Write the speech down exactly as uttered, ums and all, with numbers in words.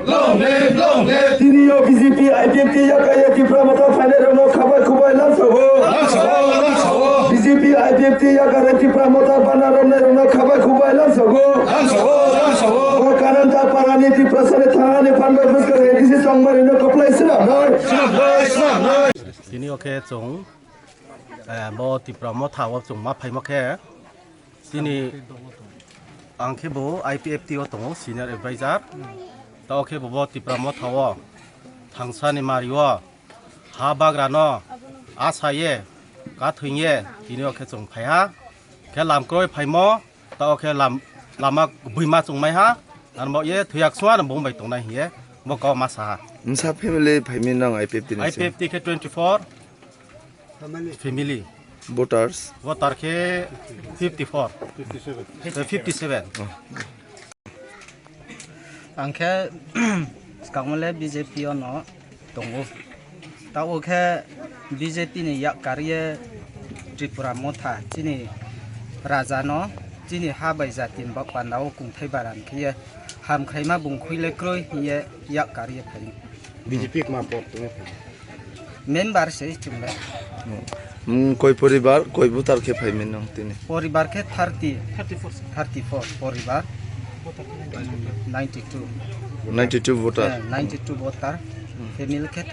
Long live, long live. Tini o B J P I P F T yakaya Tipra Motha phainai rokno khabai khubai lamsao. Lamsao, lamsao. B J P I P F T yakare Tipra Motha bana romnai rokno khabai khubai lamsao. Lamsao, lamsao. O Kananta parani Tiprasani thani phanbai bwskang A D C Chongmarino kwplai swnamnai. Swnamnai, swnamnai. Tini o khe chwng, eh, bo Tipra Motha o chwng ma phaima khe, tini ang khe bo I P F T o tongo, senior advisor. Ta o khe bo, bo Tipra Motha o, thangsani mari o, ha bagra no, asa ye, kathwing ye, tini o khe chwng phai ha. Khe lam kwrwi phaimo, ta o khe lam, lama buima chwng mai ha, ar bo ye thwiyak sua no bung bai tongnai hiye, bo kok ma sa ha. Nsa family phaimi nang I P F T ni se? I P F T khe twenty four. Family. Voters? Voter khe fifty four. Fifty seven. Eh, fifty seven. Oh. Ang khe swkangmole B J P o no tongo. Tabo khe B J P ni yak kariye Tripura Motha chini raja no chini ha bai jati ni bak panda o kungthai baran khiye ham khaima bung khuile kroi hiye yak kariye phai. B J P kma pot tongwi phai. Member se chwng bai. Hmm, koi poribar, koi voter khe phai mano tini? Poribar khe thirty, thirty four, thirty four poribar. Ninety two. Ninety two voter. Eh, ninety two voter. Family khe thirty.